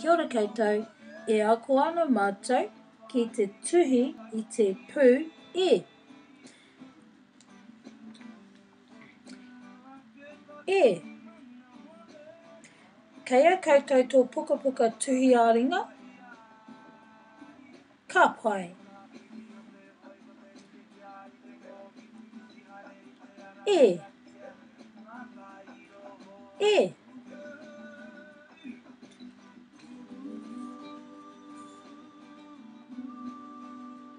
Kia ora koutou, e ako ana mātou ki te tuhi i te pū e. E. Kei a koutou tō pukapuka tuhi ā-ringa? Ka pai. E. E.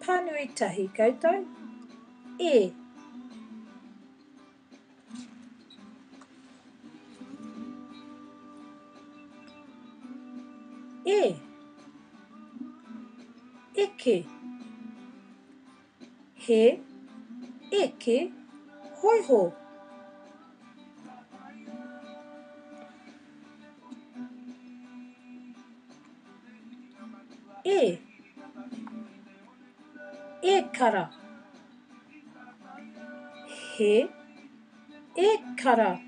Pānui tahi koutou. E. E. Eke. He eke hoiho. E. Ekara. He ekara.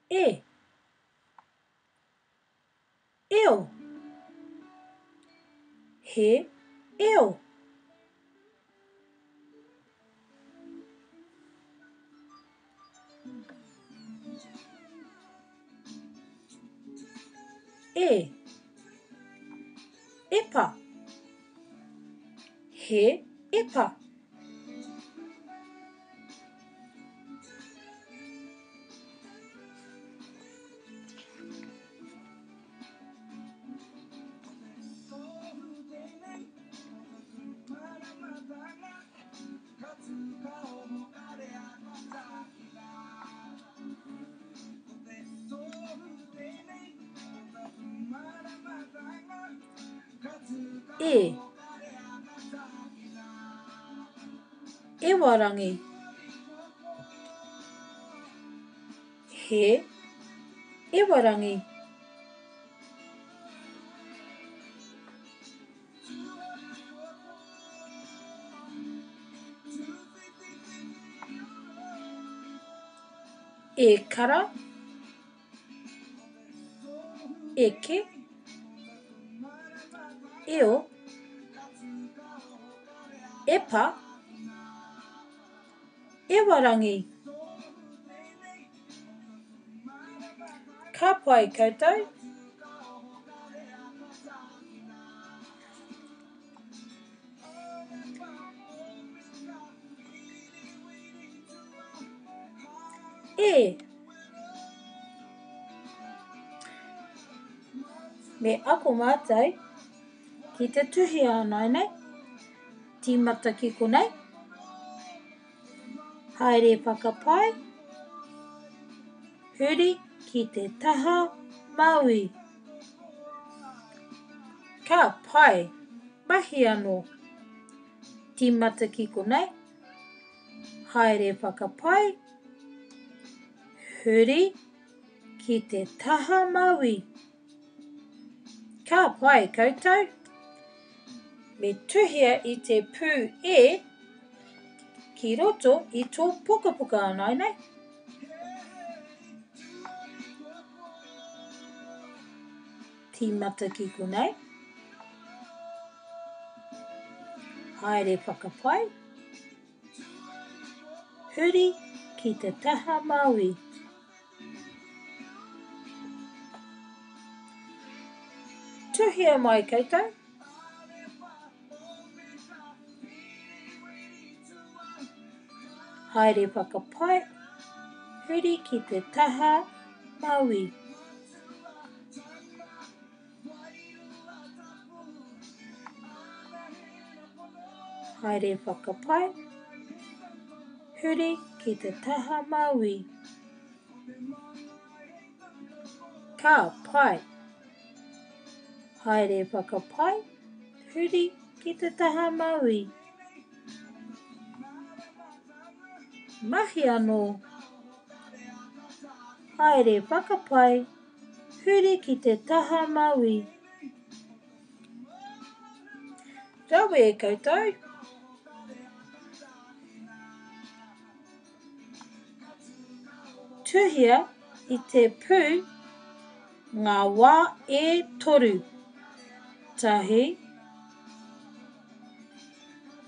E. Eo. He eo. E. Epa. He epa. E. Ewarangi. He ewarangi. E kara, eke, eo, epa, ewarangi. Ka pai koutou. E. Me ako mātou ki te tuhi ānainei, tīmata ki konei, haere whakapae, huri ki te taha Māui. Ka pai, mahi anō. Tīmata ki konei, haere whakapae, huri ki te taha Māui. Ka pai koutou. Me tuhia i te pū e ki roto i tō pukapuka ānainei. Tīmata ki konei. Haere whakapae. Huri ki te taha Māui. Tuhia mai koutou. Haere whakapae, huri ki te taha Maui. Haere whakapae, huri ki te taha Maui. Ka pai. Haere whakapae, huri ki te taha Maui. Mahi anō. Haere whakapae, huri ki te taha Maui. Rawe koutou! tuhia i te pū ngā wā e toru. Tahi,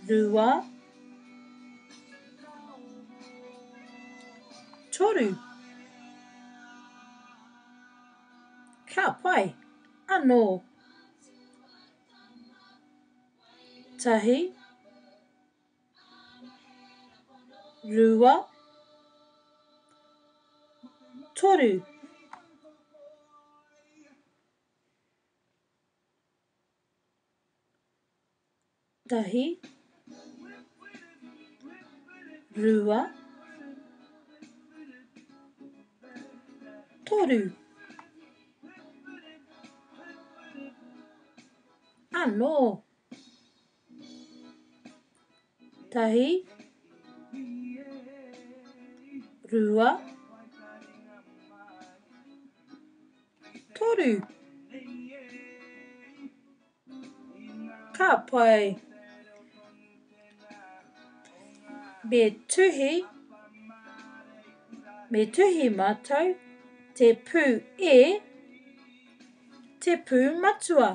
rua, toru. Ka pai, anō. Tahi, rua, toru. Tahi, rua, toru. Anō. Tahi, rua, toru. Ka pai. Me tuhi, me tuhi mātou te pū e, te pū matua.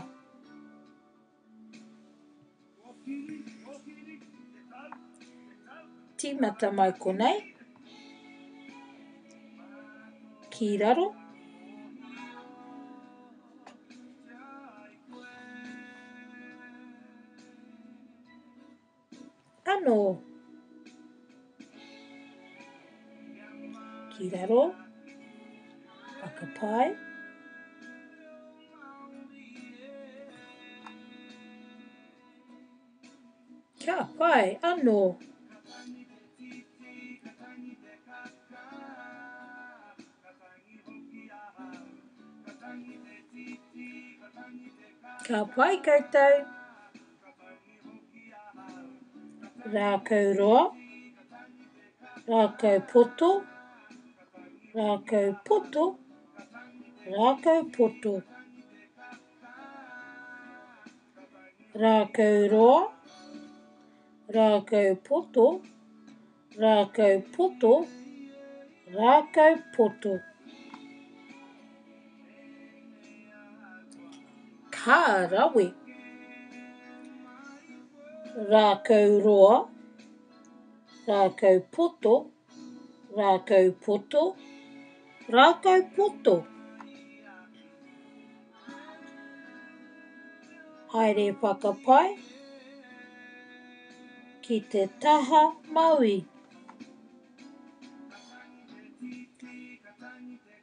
Tīmata mai konei, ki raro. Anō. Ki raro. Whakapae. Ka pai anō. Ka pai koutou. Rākau roa, rākau poto, rākau poto, rākau poto. Rākau roa, rākau poto, Rākau poto, rākau poto. Ka rawe. Rākau roa, rākau poto, rākau poto, rākau poto. Haere whakapae ki te taha maui.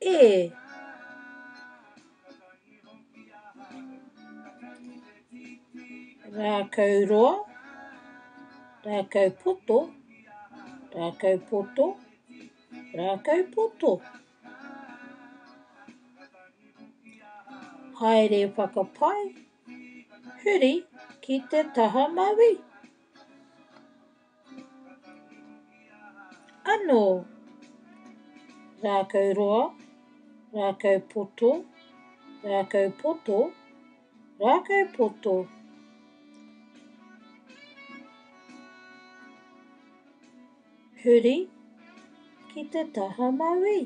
E. Rākau roa, rākau poto, rākau poto, rākau poto. Haere whakapae, huri ki te taha maui. Anō, rākau roa, rākau poto, rākau poto, rākau poto. Huri ki te taha mauī.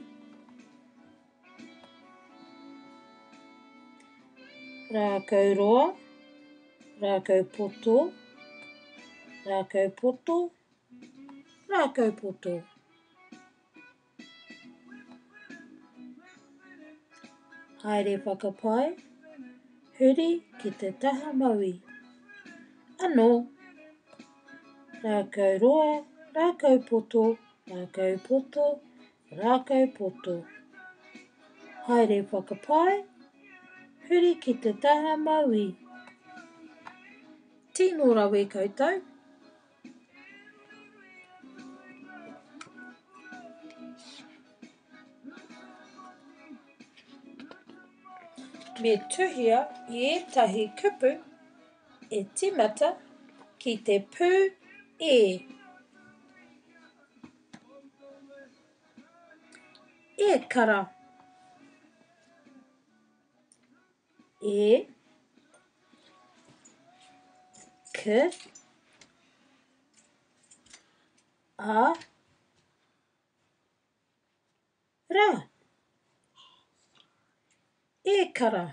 Rākau roa, rākau poto, rākau poto, rākau poto. Haere whakapae, huri ki te taha mauī. Anō, rākau roa, rākau poto, rākau poto, Rākau poto. Haere whakapae, huri ki te taha mauī. Tino rawe koutou. Me tuhia i ētahi kupu e timata ki te pū e. E kara. E. K. A. Ra. Ēkara.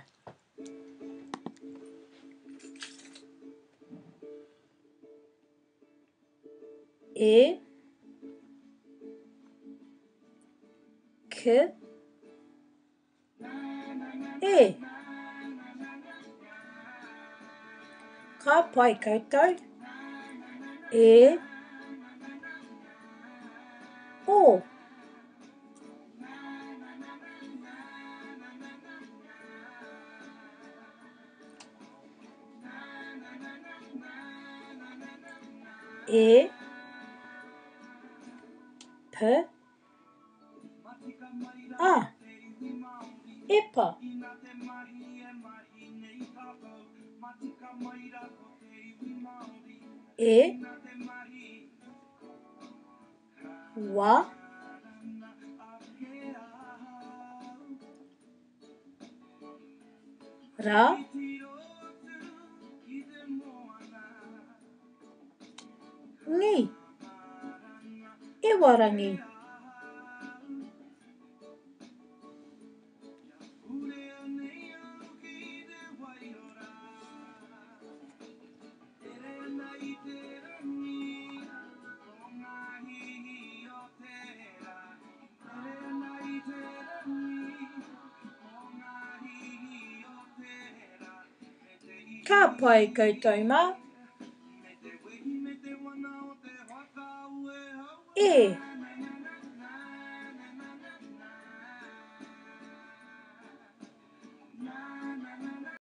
E. K. E. Ka pai koutou. E. O. E. P. A. Epa. E. Wa. Ra. Ngi. Ewarangi. Ka pai koutou mā. E.